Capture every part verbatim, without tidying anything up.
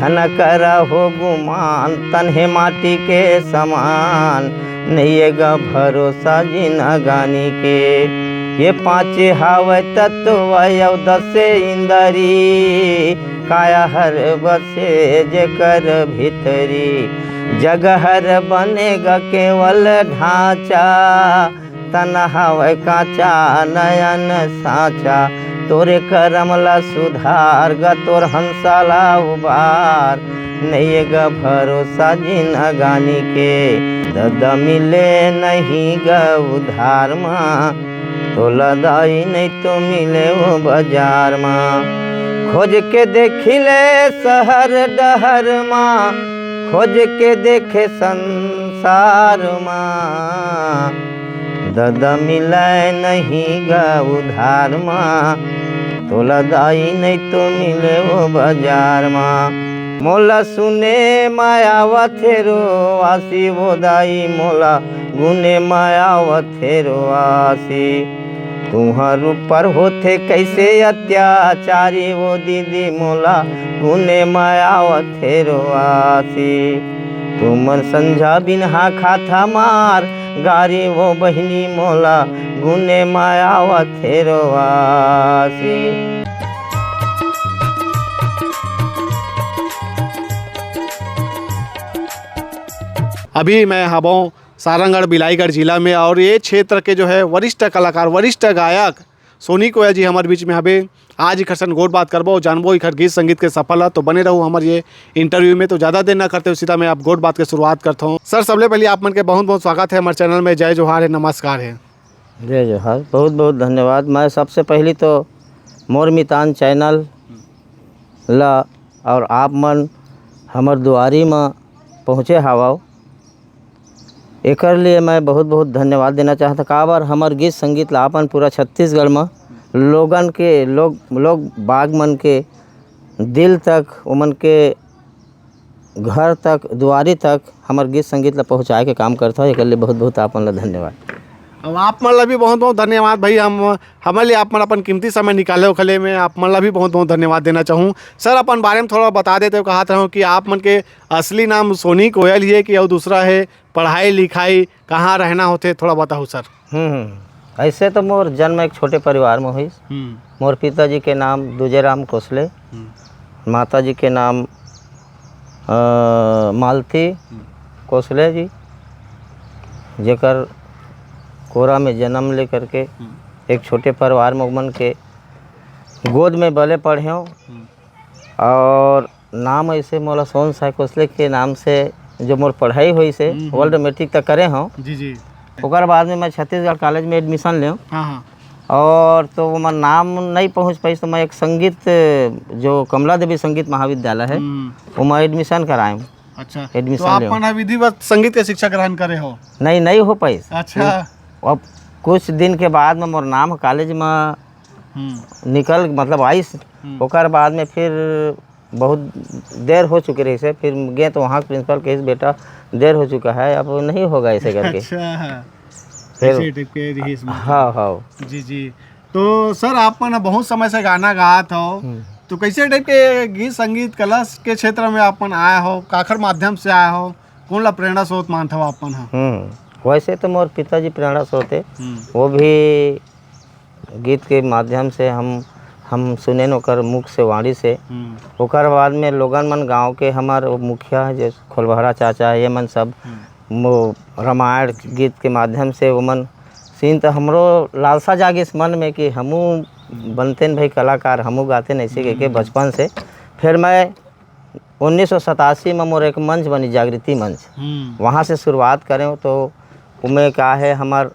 न करा हो गुमान, तन हे माटी के समान, नइये गा भरोसा जिनगानी के। ये पाँचे हावय तत्व अउ दसे इंदरी, काया हर बसे जेकर भीतरी। जग हर बने गा केवल ढांचा, तन हवय कांचा नयन साचा। तोरे करम ला सुधार गा तोर हंसा ला उबार, नइये गा भरोसा जिनगानी के। ददा मिले नहीं गा उधार मा, तोला दाई नहीं तो मिले वो बाजार मा। खोज के देखिले शहर डहर मा, खोज के देखे संसार मा। ददा मिले नहीं गा उधार मा, तोला दाई नहीं तो मिले वो बाजार मा। मोला सुने मा आवत हे रोवासी, वो दाई मोला गुने मा आवत हे रोवासी। तुहर ऊपर होथे कैसे अत्याचारी, वो दीदी मोला गुने मा आवत हे रोवासी। तुमन संझा बिनहा खाता मार गारी, वो बहिनी मोला गुने मा आवत हे रोवासी। अभी मैं हवों सारंगढ़ बिलाईगढ़ जिला में, और ये क्षेत्र के जो है वरिष्ठ कलाकार, वरिष्ठ गायक सोनी कोयल जी हमारे बीच में हवे। आज इखर सन गोठ बात करबो, जानबो इखर गीत संगीत के सफर ला। तो बने रहू हमर ये इंटरव्यू में। तो ज्यादा देर ना करते हुए सीधा मैं आप गोठ बात के शुरुआत करता हूँ। सर, सबले पहले आप मन के बहुत बहुत स्वागत है हमारे चैनल में। जय जोहार है, नमस्कार है। जय जोहार, बहुत बहुत धन्यवाद। मैं सबसे पहली तो मोर मितान चैनल ला और आप मन हमर दुआरी म पहुँचे हावव, एकर लिए मैं बहुत बहुत धन्यवाद देना चाहत। काबर हमर गीत संगीत ला अपन पूरा छत्तीसगढ़ म लोगन के, लोग, लोग बाग मन के दिल तक, ओमन के घर तक, दुआरी तक हमर गीत संगीत ला पहुँचाए के काम करत हव। एकर लिए बहुत बहुत आप मन ला धन्यवाद। अब आप मन ला भी बहुत बहुत धन्यवाद भाई। हम, हमर लिए आप मन अपन कीमती समय निकाले ओखर लिए मैं आप मन ला भी बहुत बहुत धन्यवाद देना चाहूँ। सर, अपन बारे में थोड़ा बता देते हो, कहत रहूँ कि आप मन के असली नाम सोनी कोयल ही है कि अउ दूसरा है, पढ़ाई लिखाई, कहाँ रहना होथे, थोड़ा बताओ सर। हम्म, हम्म। ऐसे तो मोर जन्म एक छोटे परिवार में होइस। हम्म। मोर पिताजी के नाम दूजे राम कोसले, हम्म। माताजी के नाम, अ, मालती हम्म। कोसले जी, जेकर कोरा में जन्म लेकर के हम्म। एक छोटे परिवार में ओमन के गोद में पले पढ़े हूँ। हम्म। और नाम ऐसे मोला सोन साय कोसले के नाम से जो मोर पढ़ाई होइस हे, हम्म, हम्म। World Matric तक करे हूँ। जी, जी। ओकर बाद में मैं छत्तीसगढ़ कॉलेज में admission लेव। हाँ, हाँ। और तो ओमा नाम नहीं पहुँच पाइस, तो मैं एक संगीत, जो कमला देवी संगीत महाविद्यालय है, हम्म। ओमा admission कराए। अच्छा, admission तो आप लेव। मन ह विधिवत संगीत के शिक्षा ग्रहण करे हो? नहीं, नहीं हो पाइस। अच्छा। अब कुछ दिन के बाद में मोर नाम कॉलेज में हम्म। निकल, मतलब आइस, हम्म। ओकर बाद में फिर बहुत देर हो चुके रहिस हे, फिर गे तो वहाँ के principal कहिस, "बेटा, देर हो चुका है, अब नहीं होगा ऐसे करके।" अच्छा, हाँ। फिर ऐसे type के रहिस मतलब। हाँ, हाँ। जी, जी। तो सर, आप मन बहुत समय से गाना गात हो, हम्म। तो कैसे type के गीत संगीत कला के क्षेत्र में आप मन आए हो, काखर माध्यम से आए हो, कौन ला प्रेरणा स्रोत मानत हो आप मन ह? हम्म, वैसे तो मोर पिताजी प्रेरणा स्रोत हे, हम्म। वो भी गीत के माध्यम से हम, हम सुनेन ओकर मुख से, वाणी से। हम्म। ओकर बाद में लोगन मन गाँव के हमर वो मुखिया हे, जे खोलबहरा चाचा हे, ये मन सब हम्म। मो-, रामायण गीत के माध्यम से ओमन सीन त हमरो लालसा जागिस मन में कि हमू बनतेन भाई कलाकार, हमू गातेन ऐसे कह के हम्म। बचपन से। फिर मैं उन्नीस सौ सतासी में मोर एक मंच बनी, जागृति मंच। हम्म। वहाँ से शुरुआत करें तो उमें का है, हमार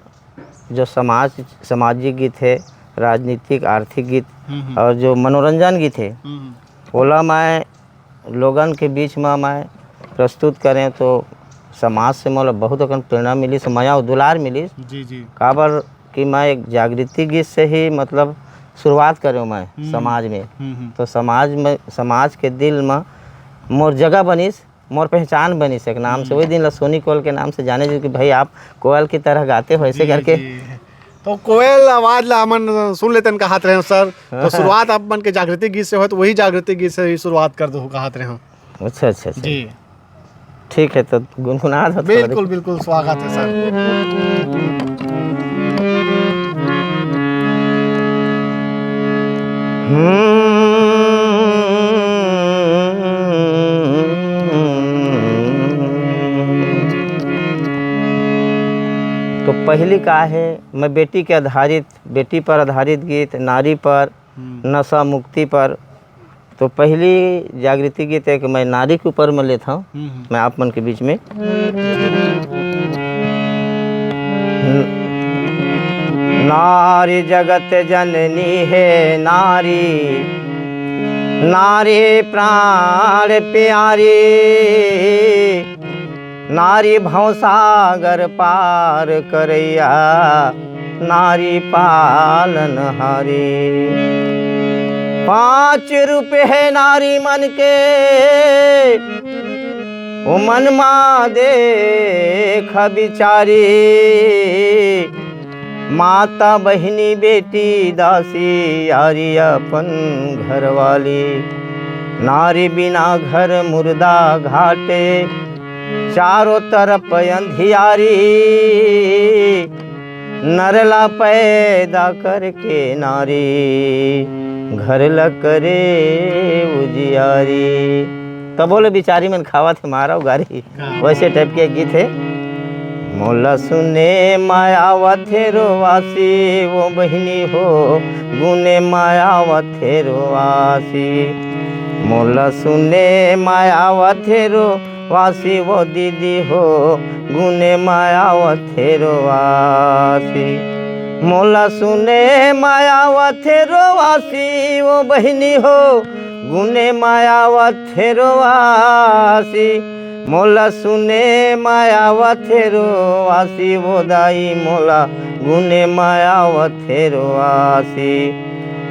जो समाज, सामाजिक गीत है, राजनीतिक, आर्थिक गीत हम्म, हम्म। और जो मनोरंजन गीत है, हम्म, हम्म। ओला मैं लोगन के बीच में मैं प्रस्तुत करें तो समाज से मोला बहुत अकन प्रेरणा मिलिस, मया अउ दुलार मिलिस। जी, जी। काबर कि मैं एक जागृति गीत से ही, मतलब, शुरुआत करें मैं हम्म। समाज में। हम्म, हम्म। तो समाज में, समाज के दिल में मोर जगह बनिस, मोर पहचान बनिस एक नाम से। हम्म। वही दिन ला सोनी कोयल के नाम से जाने जो कि भाई आप कोयल की तरह गाते हो, ऐसे जी, करके। जी। तो कोयल आवाज ला हमन सुन लेतेन कहत रहे हो सर। तो शुरुआत आप मन के जागृति गीत से हो, तो वही जागृति गीत से ही शुरुआत कर दो कहत रहे हो। अच्छा, अच्छा, अच्छा। जी। ठीक है, तो गुनगुना दो थोड़ा। बिल्कुल, बिल्कुल, स्वागत है सर। हम्म। तो पहली का है, मैं बेटी के आधारित, बेटी पर आधारित गीत, नारी पर, हम्म। नशा मुक्ति पर। तो पहली जागृति गीत है कि मैं नारी के ऊपर में लेता हूँ, हम्म, हम्म। मैं आप मन के बीच में। नारी जगत जननी है नारी, नारी प्राण प्यारी, नारी भवसागर पार करैया, नारी पालनहारी। पांच रूप है नारी मन के, ओ मन मा देख बिचारी। माता, बहिनी, बेटी, दासी, यारी, अपन घरवाली। नारी बिना घर मुर्दा घाटे, चारों तरफ अंधियारी। नर ला पैदा करके नारी, घर ला करे उजियारी। तबो ले बिचारी मन खावत हे मारा उगारी। हाँ। वैसे टाइप के गीत है। मोला सुने मा आवत हे रोवासी, वो बहिनी हो, गुने मा आवत हे रोवासी। मोला सुने मा आवत हे रोवासी, वो दीदी हो, गुने मा आवत हे रोवासी। मोला सुने मा आवत हे रोवासी, वो बहिनी हो, गुने मा आवत हे रोवासी। मोला सुने मा आवत हे रोवासी, वो दाई मोला गुने मा आवत हे रोवासी।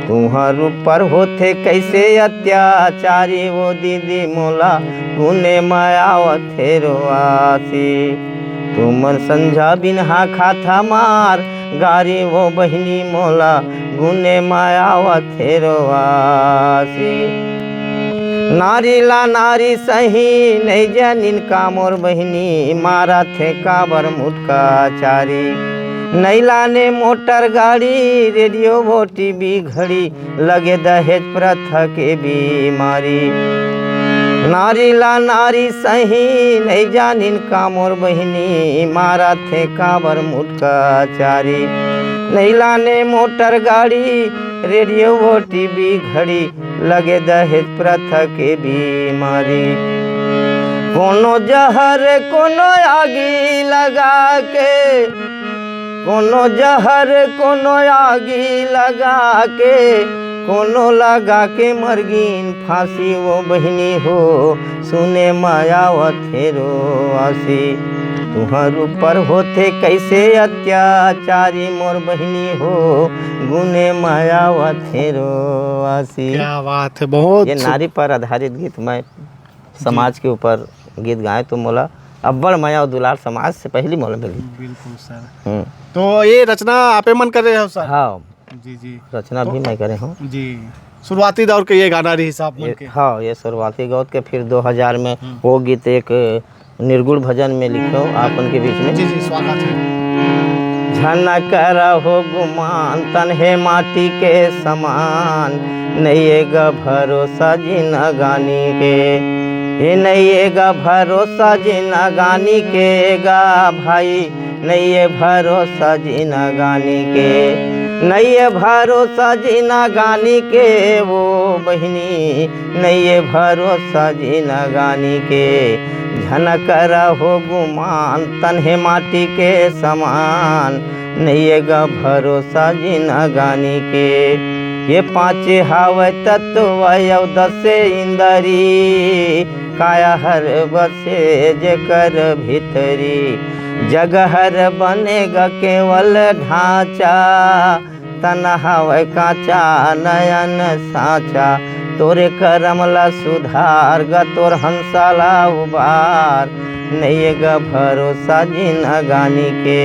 तुंहर ऊपर होथे कइसे अत्याचारी, वो दीदी मोला गुने मा आवत हे रोवासी। तुमन संझा बिनहा खाता मार गारी, वो बहिनी मोला गुने मा आवत हे रोवासी। नारी ला नारी सही नइ जानिन का मोर बहिनी, मारत हे काबर मुटका चारी। नइ लाने मोटर गाड़ी, रेडियो वो टीवी घड़ी, लगे दहेज प्रथा के बीमारी। नारी ला नारी सही नइ जानिन का मोर बहिनी, मारत हे काबर मुटका चारी। नइ लाने मोटर गाड़ी, रेडियो वो टीवी घड़ी, लगे दहेज प्रथा के बीमारी। कोनो जहर कोनो आगी लगा के, कोनो जहर कोनो आगी लगा के, कोनो लगा के मरगिन फांसी, वो बहिनी हो, सुने मा आवत हे रोवासी। तुंहर ऊपर होथे कइसे अत्याचारी, मोर बहिनी हो, गुने मा आवत हे रोवासी। क्या बात है, बहुत ये नारी पर आधारित गीत मैं समाज के ऊपर गीत गाए तो मोला अब्बड़ मया अउ दुलार समाज से पहली मोला मिली। बिल्कुल सर। हम्म। तो ये रचना आपे मन करे हो सर? हाँ। जी, जी। रचना तो भी मैं करे हूँ। जी। शुरुआती दौर के ये गाना रहिस आप मन ये, के? हाँ, ये शुरुआती दौर के, फिर दो हज़ार में हम्म। वो गीत एक निर्गुण भजन में लिखे हो आप मन के बीच में। जी, जी, स्वागत है। झन करहो गुमान तन हे माटी के समान, नइये गा भरोसा जिनगानी के। हे नइये गा भरोसा जिनगानी के गा भाई, नइये भरोसा जिनगानी के। नइये भरोसा जिनगानी के वो बहिनी, नइये भरोसा जिनगानी के। झन करहो गुमान तन हे माटी के समान, नइये गा भरोसा जिनगानी के। ये पाँचे हावय तत्व अउ दसे इंदरी, काया हर बसे जेकर भीतरी। जग हर बने गा केवल ढांचा, तन हवय कांचा नयन साँचा। तोरे करम ला सुधार गा, तोर हंसा ला उबार। नइये गा भरोसा जिनगानी के,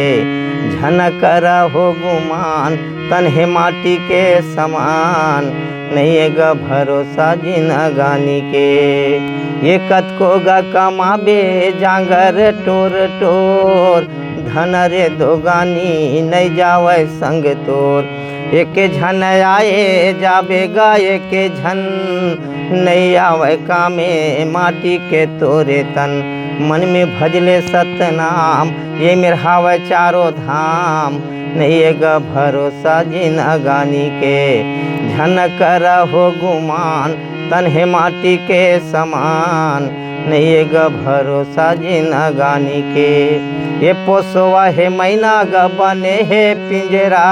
झन करा हो गुमान, तन हे माटी के समान, नइये ग भरोसा जिनगानी के। ये कतको ग कमाबे जांगर टोर टोर, धन रे दोगानी नइ जावय संग तोर। एके झन आए जाबे ग एके झन, नइ आवय कामे माटी के तोरे तन। मन में भजले सतनाम, ये मेर हावय चारों धाम। नइये ग भरोसा जिनगानी के, झन करा हो गुमान, तन हे माटी के समान। नइये ग भरोसा जिनगानी के। ये पोसवा हे मैना ग बने हे पिंजरा,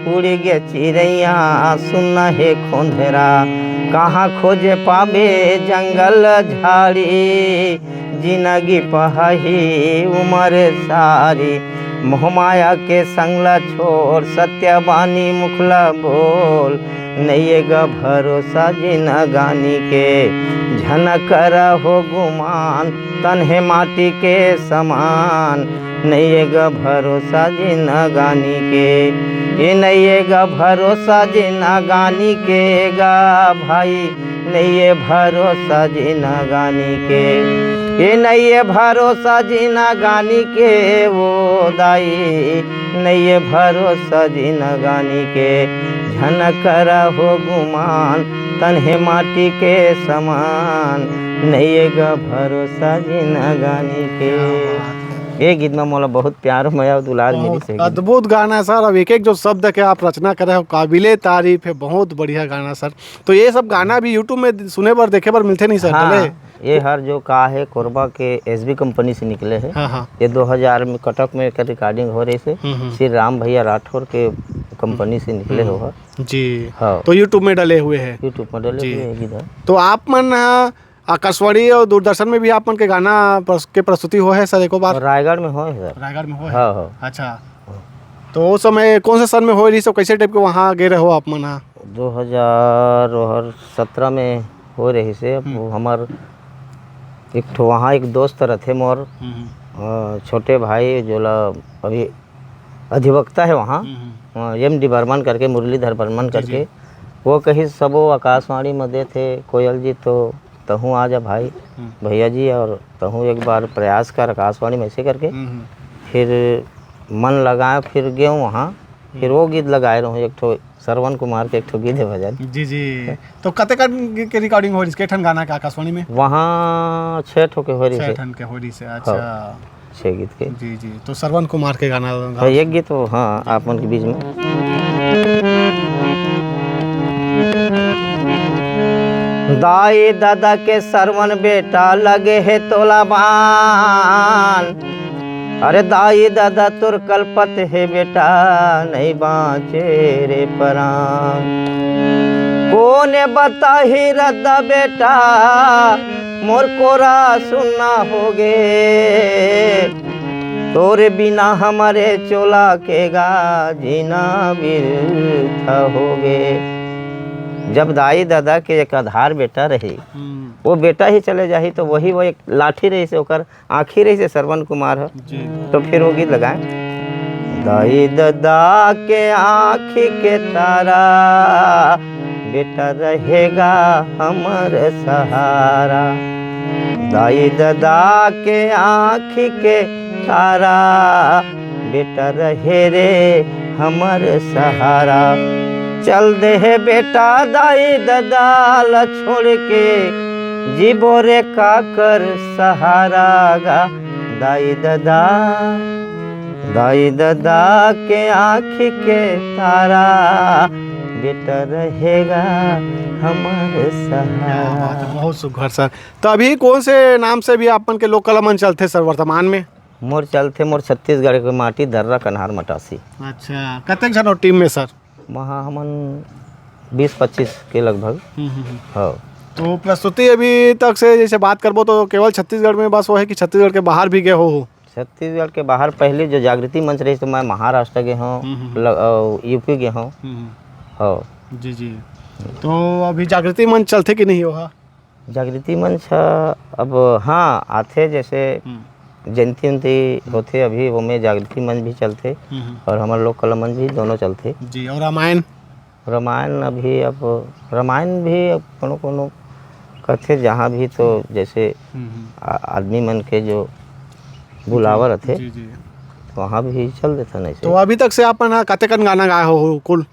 उड़ गे चिरैया सुन हे खोंधरा। कहाँ खोजे पाबे जंगल झाड़ी, जिनगी पहाही उमर सारी। मोहमाया के संग ला छोड़, सत्य बानी मुख ला बोल। नइये ग भरोसा जिनगानी के, झन करा हो गुमान, तन हे माटी के समान। नइये ग भरोसा जिनगानी के, ये नइये ग भरोसा जिनगानी के ग भाई, नइये भरोसा जिनगानी के। ये नइये भरोसा जिनगानी के वो दाई, नइये भरोसा जिनगानी के। झन करा हो गुमान, तन हे माटी के समान। नइये ग भरोसा जिनगानी के। क्या बात है। ये गीत में मोला बहुत प्यार मया दुलार मिली बहुत से। अद्भुत गाना है सर। अब एक एक जो शब्द के आप रचना करे हो, काबिले तारीफ है, बहुत बढ़िया गाना सर। तो ये सब गाना भी YouTube में सुने बर, देखे बर मिलथे नहीं सर? हाँ, डले? ये हर जो का है कोरबा के एसबी कंपनी से निकले है। हाँ, हाँ। ये दो हज़ार में कटक में एकर रिकॉर्डिंग हो रही से। हम्म, हम्म। श्री राम भैया राठौर के कंपनी से निकले हम्म। हो हर। जी। हाँ। तो YouTube में डले हुए हैं। YouTube में डले जी। हुए हैं गीत है। तो आप मन, हाँ, आकाशवाणी और दूरदर्शन में भी आप मन के गाना प्रस-, के प्रस्तुति हो है सर, एको बार? रायगढ़ में हो है सर। रायगढ़ में हो है? हाँ, हाँ। अच्छा। तो वो समय कौन से सन में हो रही सो, कैसे टाइप के वहाँ गए रहो आप मन, हाँ? दो हज़ार और सत्रह में हो रही से। अब हम्म। वो हमार एक ठो वहाँ एक दोस्त रथे मोर, हम्म, हम्म। अ, छोटे भाई जोला अभी अधिवक्ता है वहाँ, हम्म, हम्म। अ, एम डी बर्मन करके, मुरलीधर बर्मन जी, करके, जी। वो कही सबो आकाशवाणी में देथे, कोयल जी तो तहूँ आ जा भाई, हम्म। भैया जी, और तहूँ एक बार प्रयास कर आकाशवाणी में, ऐसे करके। हम्म, हम्म। फिर मन लगाए, फिर गेहूँ वहाँ, फिर हम्म। वो गीत लगाए रहूँ, एक ठो श्रवण कुमार के एक ठो गीत है भजन। जी, जी। तो कतेक के रिकॉर्डिंग हो रही के ठन गाना के आकाशवाणी में? वहाँ छः ठो के हो रही छः से। ठन के हो रही से, हाँ। अच्छा। छः गीत के। जी, जी। तो श्रवण कुमार के गाना हाँ, गाओ। एक गीत वो, हाँ, आप मन के बीच में। दाई ददा के श्रवण बेटा लगे हे तोला बान। अरे दाई ददा तोर कलपत हे बेटा, नहीं बाँचे रे परान। कोने बताही रद्दा बेटा, मोर कोरा सुन्ना होगे। तोरे बिना हमरे चोला के गा जीना बिरथा होगे। जब दाई ददा के एक आधार बेटा रही, हम्म। वो बेटा ही चले जाही, तो वही वो एक लाठी रही से ओकर आँखी रहिसे श्रवण कुमार ह। जी। तो फिर वो गीत लगाए, दाई ददा के आँखी के तारा, बेटा रहेगा हमर सहारा। दाई ददा के आँखी के तारा, बेटा रहे रे हमर सहारा। चल दे हे बेटा दाई ददा ल छोड़ के, जीबो रे काकर सहारा गा। दाई ददा, दाई ददा के आँखी के तारा, बेटा रहेगा हमर क्या बात है, सहारा। बहुत सुघर सर। तो अभी कौन से नाम से भी आप मन के लोक कला मन चलथे सर वर्तमान में? मोर चलथे, मोर छत्तीसगढ़ के माटी दर्रा कन्हार मटासी। अच्छा, कतेक झन हो टीम में सर? वहाँ हमन बीस पच्चीस के लगभग। हम्म, हम्म, हम्म। हाँ। तो प्रस्तुति अभी तक से जैसे बात करबो तो केवल छत्तीसगढ़ में बस वो है कि छत्तीसगढ़ के बाहर भी गए हो, हो? छत्तीसगढ़ के बाहर पहले जो जागृति मंच रही तो मैं महाराष्ट्र गए हूँ, हम्म, हम्म। ल-, अ, यूपी गए हूँ। हम्म, हम्म। हाँ। जी, जी। तो अभी जागृति मंच चलथे कि नहीं हो? हाँ। जागृति मंच ह, अब हाँ, आथे जैसे हम्म। जयंती उयंती होथे, अभी ओमे जागृति मंच भी चलथे हम्म। और हमर लोक कला मंच भी, दोनों चलथे। जी, और रामायण? रामायण अभी, अब रामायण भी अब कोनो कोनो कथे, जहाँ भी तो जैसे हम्म, हम्म। आ-, आदमी मन के जो बुलावा रथे, जी, जी। तो वहाँ भी चल देथन ऐसे। तो अभी तक से आप मन ह कतेकन गाना गाए हो कुल?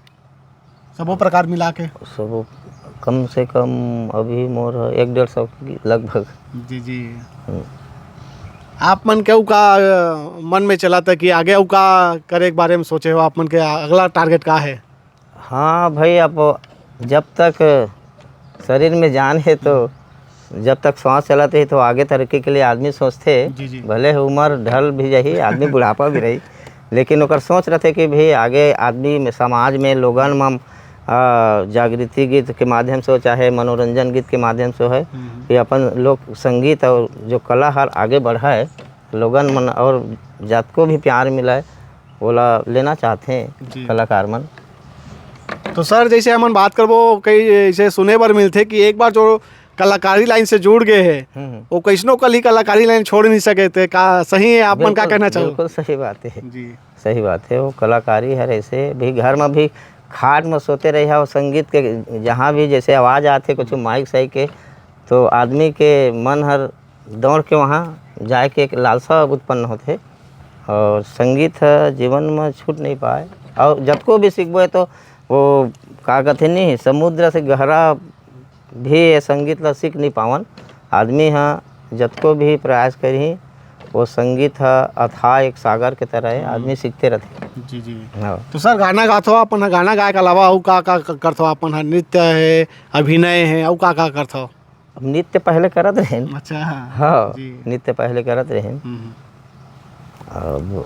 सबो प्रकार मिला के? सबो, कम से कम अभी मोर एक डेढ़ सौ के लगभग। जी, जी। हम्म। आप मन के अउ का, अ, मन में चलत हे कि आगे अउ का करे के बारे में सोचे हो? आप मन के अगला target का हे? हाँ भाई, अब जब तक शरीर में जान हे तो, जब तक सांस चलत हे तो आगे तरक्की के लिए आदमी सोचथे। जी, जी। भले उम्र ढल भी जाही, आदमी बुढ़ापा भी रही, लेकिन ओकर सोच रहथे कि भाई आगे आदमी में, समाज में, लोगन में, आ, जागृति गीत के माध्यम से हो, चाहे मनोरंजन गीत के माध्यम से हो, हम्म। कि अपन लोक संगीत और जो कला हर आगे बढ़ाए, लोगन मन और जतको भी प्यार मिलाए, ओला लेना चाहथे जी। कलाकार मन। तो सर, जैसे हमन बात करबो, कई ऐसे सुने बर मिलथे कि एक बार जो कलाकारी लाइन से जुड़ गए हे, हम्म, हम्म। वो कैसनो कल ही कलाकारी लाइन छोड़ नहीं सके थे। का सही है? आप मन का बिल्कुल, कहना चाहो? बिल्कुल सही बात है। जी। सही बात है। वो कलाकारी हर ऐसे भी घर में भी खाट में सोते रहे हो, संगीत के जहाँ भी जैसे आवाज़ आते कुछ माइक साइक के, तो आदमी के मन हर दौड़ के वहाँ जाए के एक लालसा उत्पन्न होथे। और संगीत ह जीवन में छूट नहीं पाए। और जतको भी सीखबो है तो वो का कहते नहीं, समुद्र से गहरा भी ये संगीत ला सीख नहीं पावन। आदमी ह जतको भी प्रयास करही, वो संगीत ह अथाह एक सागर के तरह है, हम्म। आदमी सीखते रहते। जी, जी। हाँ। तो सर, गाना गाथो, अपन ह गाना गाए के अलावा अउ का, का, का करथो? अपन ह नृत्य है, अभिनय है, अउ का, का करथो? अब नृत्य पहले करत रहेन। अच्छा, हाँ। हाँ, जी। नृत्य पहले करत रहेन। हम्म। अब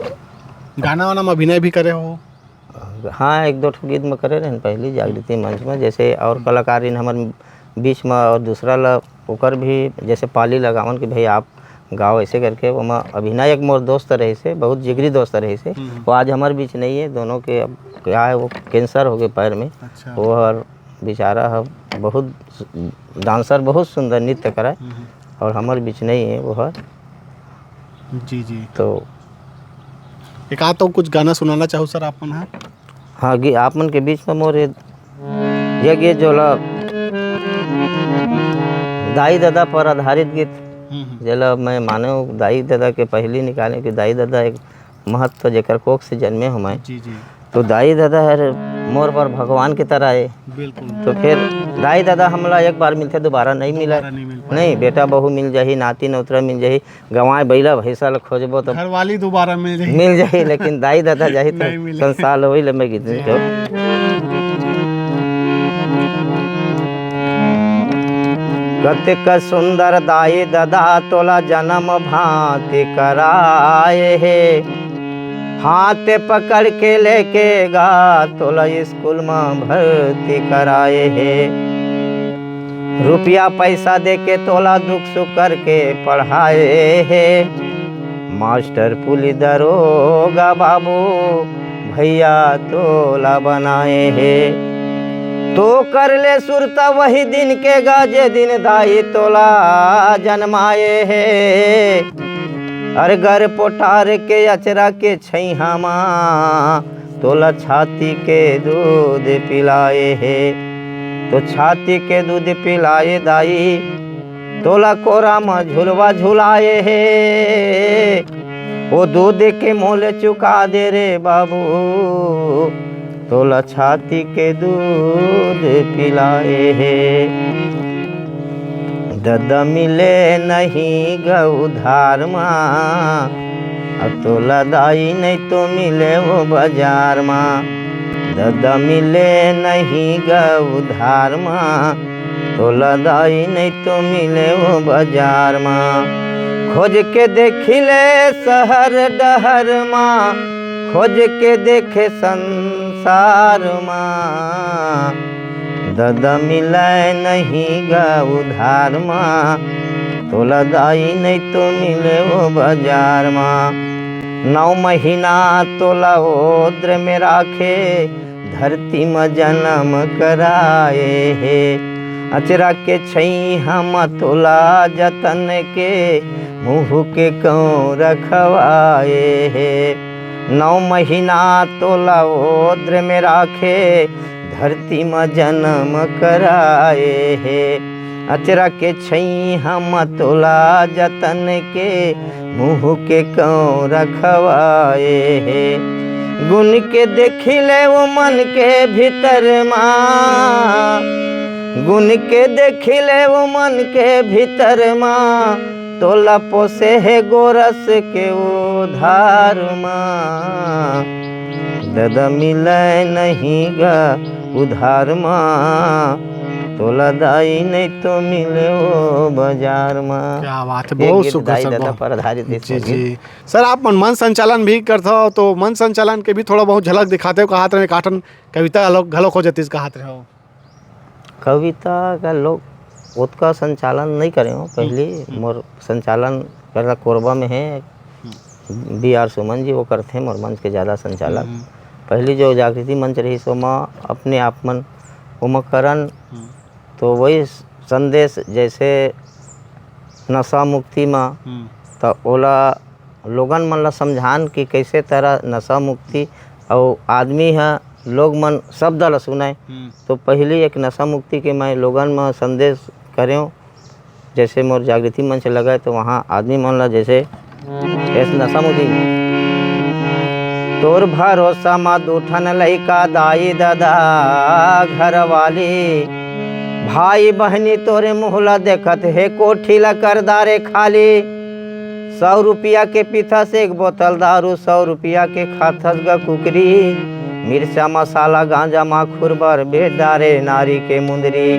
गाना वाना में अभिनय भी करे हो? हाँ, एक दो ठो गीत में करे रहेन पहली जागृति मंच में, जैसे और कलाकारिन हमर बीच में और दूसरा ला ओकर भी जैसे पाली लगावन कि भाई आप गाओ ऐसे करके, ओमा अभिनय एक मोर दोस्त रहे से, बहुत जिगरी दोस्त रहे से, हम्म। वो आज हमर बीच नहीं है। दोनों के अब क्या है, वो कैंसर हो गए पैर में। अच्छा। वो हर बेचारा ह बहुत सु-, डांसर बहुत सुंदर नृत्य करय हम्म। और हमर बीच नहीं है वो ह। जी, जी। तो एक आध तो कुछ गाना सुनाना चाहो सर आप मन ह? हाँ, गी-, आप मन के बीच में मोर ये, ये गीत जोला दाई ददा पर आधारित गीत, हम्म, हम्म। जेला मैं माने दाई ददा के पहली निकाले कि दाई ददा एक महत्व जेकर कोख से जन्मे हो मैं। जी, जी। तो दाई ददा हर मोर बर भगवान की तरह है। बिल्कुल। तो फिर दाई ददा हमला एक बार मिलथे, दोबारा नहीं मिला। दोबारा नहीं मिल पाए। नहीं, बेटा बहू मिल जाही, नाती नौतरा मिल जाही, गंवाए बइला भैंसा ल खोजबो तो घरवाली दोबारा मिल जाही। मिल जाही, लेकिन दाई ददा जाही तो नहीं मिले। संसार होई ले मैं गीत जी। तो कतेक सुंदर दाई ददा तोला जन्म भांति कराए हे। हाथ पकड़ के लेके गा तोला स्कूल में भर्ती कराए हे। रुपया पैसा दे के तोला दुख सुख करके पढ़ाए हे। मास्टर पुलिस दरोगा बाबू भैया तोला बनाए हे। तो कर ले सुरता वही दिन के गा जे दिन दाई तोला जन्माए हे। अरे गर पोटार के अचरा के छैहा मा तोला छाती के दूध पिलाए हे। तो छाती के दूध पिलाए दाई, तोला कोरा म झुलवा झुलाए हे। ओ दूध के मोल चुका दे रे बाबू, तोला छाती के दूध पिलाए हे। ददा मिले नहीं ग उधार मा, अब तोला दाई नहीं तो मिले वो बाजार मा। ददा मिले नहीं ग उधार मा, तोला दाई नहीं तो मिले वो बाजार मा। खोज के देखिले शहर डहर मा, खोज के देखे संसार मा। ददा मिले नहीं ग उधार मा, तोला दाई नहीं तो मिले वो बाजार मा। नौ महीना तोला ओद्र में राखे, धरती म जन्म कराए हे। अचरा के छैहा म तोला जतन के मुँह के कौं रखवाए हे। नौ महीना तोला ओद्र में राखे, धरती म जन्म कराए हे। अचरा के छैहा म तोला जतन के मुँह के कौं रखवाए हे। गुन के देखिले वो मन के भीतर मा, गुन के देखिले वो मन के भीतर मा, तोला पोसे हे गोरस के उधार मा। ददा मिले नहीं गा उधार मा, तोला दाई नहीं तो मिले वो बाजार मा। क्या बात है, ये बहुत गीत सुघर दाई सर, ददा बहुत। पर आधारित है जी, इसमें गीत। जी। सर, आप मन मंच संचालन भी करथव, तो मंच संचालन के भी थोड़ा बहुत झलक दिखाते हो, कहात रहे, एक आठन कविता घलो, घलो हो जतिस कहात रहे हो। कविता का लोग ओतका संचालन नहीं करे हो। पहली हम्म। मोर संचालन करना कोरबा में है, हम्म। बी आर सुमन जी वो करथे मोर मंच के ज़्यादा संचालन। हम्म। पहली जो जागृति मंच रही, सो म अपने आप मन ओमा करन, हम्म। तो वही संदेश जैसे नशा मुक्ति म, हम्म। तो ओला लोगन मन ला समझान कि कैसे तरह नशा मुक्ति अउ आदमी ह लोग मन शब्द ला सुनय। हम्म। तो पहली एक नशा मुक्ति के मैं लोगन म संदेश करेंव, जैसे मोर जागृति मंच लगे तो वहाँ आदमी मन ला जैसे इस नशा मुक्ति, तोर भरोसा मा दू ठन लइका, दाई ददा घरवाली, भाई बहनी तोरे मुँह ला देखत हे, कोठी ला कर दारे खाली। सौ रुपया के पीथस एक बोतल दारू, सौ रुपया के खाथस ग कुकरी। मिर्चा मसाला गांजा माखुर बर बेच डारे नारी के मुंदरी।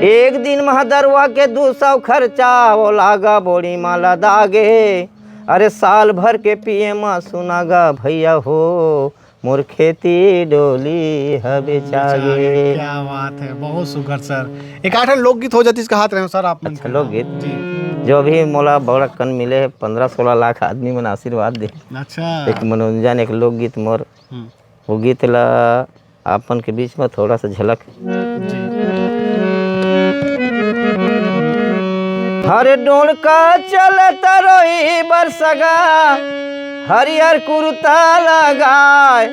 एक दिन मह दरुआ के दू सौ खर्चा, ओला ग बोड़ी मा लदा गे। अरे साल भर के पिए मा सुना ग भैया हो, मोर खेती डोली ह बेचा गे। क्या बात है, बहुत सुघर सर। एक आठ लोकगीत हो जातिस कहात रहे हो सर आप मन अच्छा, के। लोकगीत? जी। जो भी मोला बड़ा कन मिले हे, पन्द्रह सोलह लाख आदमी मन आशीर्वाद दे। अच्छा। एक मनोरंजन, एक लोकगीत मोर, हम्म। वो गीत ला आप मन के बीच में थोड़ा सा झलक। जी। हर डोड़का चलत रोई बरसगा, हरियर कुर्ता लगाए,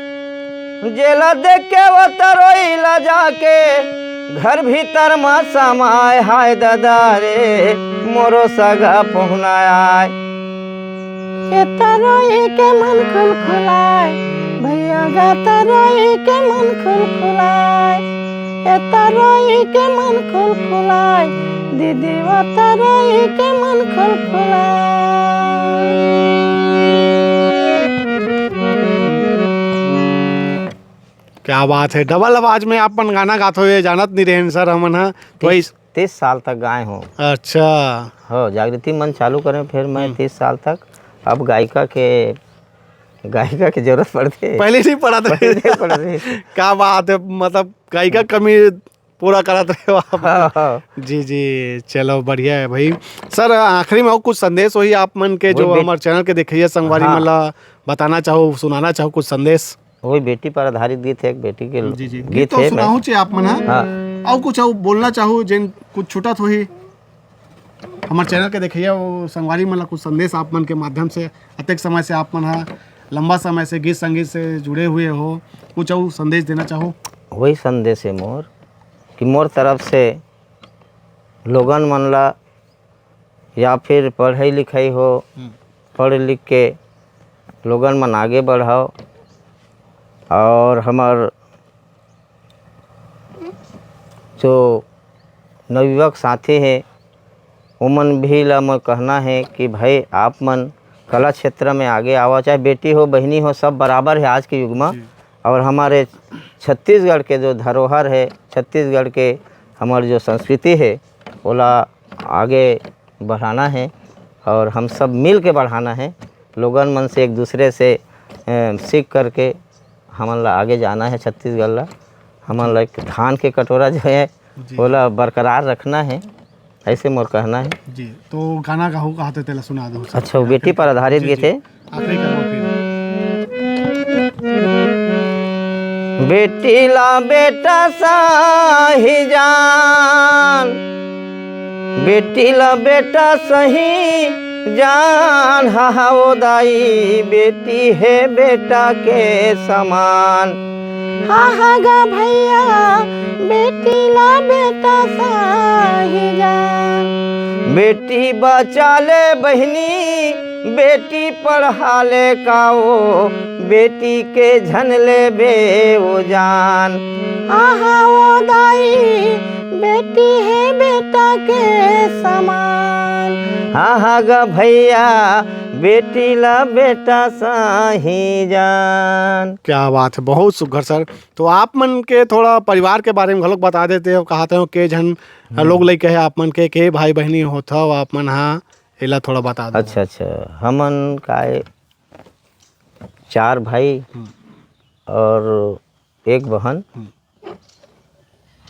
जेला देख के वो तरोई ला जाके, घर भीतर मा समाए, हाय ददा रे, मोरो सगा पहुना आए। ए तरोई के मन खुलखुलाए, भैया गा तरोई के मन खुलखुलाए, ए तरोई के मन खुलखुलाए, दीदी वा तरोई के मन खुलखुलाए। क्या बात है, डबल आवाज में आप मन गाना गात हो, ये जानत नहीं रहेन सर हमन ह। तो तीस, इस तीस साल तक गाए हो। अच्छा। हो, जागृति मंच चालू करें, फिर मैं हम्म। तीस साल तक, अब गायिका के, गायिका के जरूरत पड़थे। पहले नहीं पड़ा था। पहले नहीं पड़ा था। क्या बात है, मतलब गायिका कमी पूरा करत रहे हो आप। हाँ, हाँ। जी, जी, चलो बढ़िया है भाई। सर, आखिरी में अउ कुछ संदेश होही आप मन के, वही जो बेट- हमारे चैनल के देखइया संगवारी हाँ। मन ला बताना चाहो, सुनाना चाहो कुछ संदेश? वही बेटी पर आधारित गीत है, एक बेटी के जी, जी। गीत गीत तो है, मैं सुनाहू चे आप मन, हाँ? हाँ। अउ कुछ अउ बोलना चाहो, जेन कुछ छूटत होही? हमारे चैनल के देखइया वो संगवारी मन ला कुछ संदेश आप मन के माध्यम से, अतेक समय से आप मन हा लंबा समय से गीत संगीत से जुड़े हुए हो, कुछ अउ संदेश देना चाहो? वही संदेश है मोर, कि मोर तरफ से लोगन मन ला या फिर पढ़ई लिखई हो, हम्म। पढ़ लिख के लोगन मन आगे बढ़ाओ। और हमर जो नवयुवक साथी हे, ओमन भी ला मोर कहना हे कि भाई, आप मन कला क्षेत्र में आगे आवा, चाहे बेटी हो, बहिनी हो, सब बराबर हे आज के युग में। जी। और हमारे छत्तीसगढ़ के जो धरोहर हे, छत्तीसगढ़ के हमर जो संस्कृति हे, ओला आगे बढ़ाना हे और हम सब मिल के बढ़ाना हे। लोगन मन से, एक दूसरे से, अ, सीख करके हमन ला आगे जाना हे छत्तीसगढ़ ला। हमन ला एक धान के कटोरा जो हे, जी। ओला बरकरार रखना हे, ऐसे मोर कहना हे। जी, तो गाना गाहू कहात हे, तेला सुना दो। अच्छा, वो बेटी पर आधारित जी, गीत जी। हे। आखिरी करबो फिर। बेटी ला बेटा सही जान, बेटी ला बेटा सही जान, हा हा ओ दाई, बेटी हे बेटा के समान। हा हा गा भैया, बेटी ला बेटा सही जान। बेटी बचा ले बहिनी, बेटी पढ़ा ले काओ, बेटी के झन लेबे ओ जान। आहा ओ दाई, बेटी हे बेटा के समान। आहा गा भैया, बेटी ला बेटा सही जान। क्या बात है, बहुत सुघर सर। तो आप मन के थोड़ा परिवार के बारे में घलोक बता देते हो, कहते हो के झन लोग लइका है आप मन के, के भाई बहिनी होत हव आप मन हा, एला थोड़ा बता दो। अच्छा, अच्छा, हमन काय चार भाई हम्म। और एक बहन। हम्म।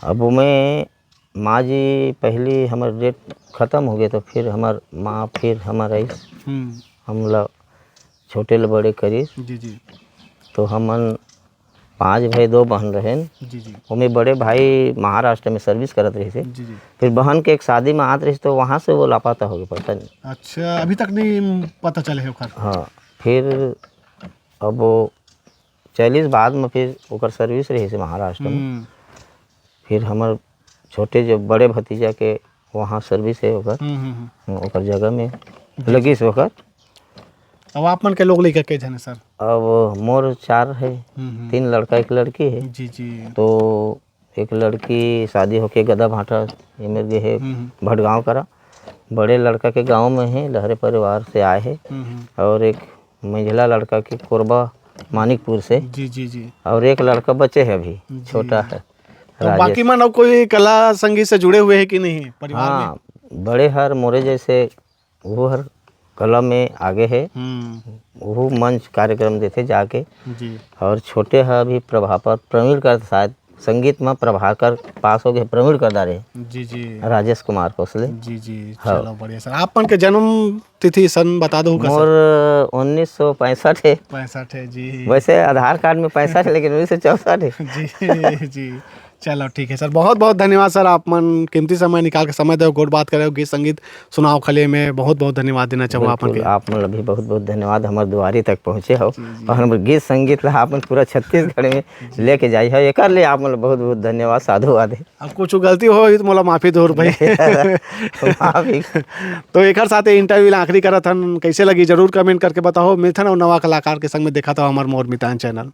अब मैं माँ जी पहली हमर डेट खत्म हो गए, तो फिर हमर माँ फिर हमर आइस, हम्म। हमला छोटे ले बड़े करिस। जी, जी। तो हमन पांच भाई, दो बहन रहेन। जी, जी। ओमे बड़े भाई महाराष्ट्र में सर्विस करत रहिस हे। जी, जी। फिर बहन के एक शादी में आत रहिस, तो वहाँ से वो लापता हो गए, पता नहीं। अच्छा, अभी तक नहीं पता चले हे ओकर? हाँ, फिर अब वो चलिस बाद में, फिर ओकर सर्विस रहिस हे महाराष्ट्र में। हम्म। फिर हमर छोटे जो बड़े भतीजा के वहाँ सर्विस हे ओकर, हम्म, हम्म, हम्म। ओकर जगह में जी, जी। लगिस ओकर। अब आप मन के लोग लइका के झन हे सर? अब मोर चार हे, हम्म, हम्म। तीन लड़का, एक लड़की हे। जी, जी। तो एक लड़की शादी होके गदा भाटा एमेर गे हे, हम्म, हम्म। भटगांव करा। बड़े लड़का के गांव में हे, लहरे परिवार से आए हे। हम्म, हम्म। और एक मंझला लड़का के कोरबा मानिकपुर से। जी, जी, जी। और एक लड़का बचे हे अभी, जी। छोटा हे, तो राजेश। बाकी मन अउ कोई कला संगीत से जुड़े हुए हे कि नहीं परिवार में? हाँ, बड़े हर मोरे जैसे वो हर कला में आगे हे। हम्म। वो मंच कार्यक्रम देथे जाके। जी। और छोटे ह अभी प्रभाकर, प्रवीण कर शायद संगीत में प्रभाकर पास हो गए, प्रवीण कर डारे। जी, जी। राजेश कुमार कोसले। जी, जी। हाँ। चलो बढ़िया सर। आप मन के जन्म तिथि सन बता दो का मोर सर? उन्नीस सौ पैंसठ हे। पैंसठ हे, जी। वैसे आधार कार्ड में पैंसठ हे, लेकिन उन्नीस सौ चौसठ हे। जी, जी। चलो ठीक हे सर, बहुत बहुत धन्यवाद सर, आप मन कीमती समय निकाल के समय दे, गोठ बात करे, गीत संगीत सुनाव खले में बहुत बहुत धन्यवाद देना चाहूँगा आप मन बिल्कुल, के। आप मन ला भी बहुत बहुत धन्यवाद, हमर दुआरी तक पहुँचे हो जी, जी। और हमर गीत संगीत ला आप मन पूरा छत्तीसगढ़ में जी। लेके जाई हो, एकर लिए आप मन ला बहुत बहुत धन्यवाद, साधुवाद हे। अब कुछ गलती होही तो मोला माफी दो भाई। माफी। तो एकर साथ ये इंटरव्यू ला आखिरी करत हन, कैसे लगी जरूर कमेंट करके बताओ। मिलथन अउ नवा कलाकार के संग में, देखत हव हमर मोर मितान चैनल।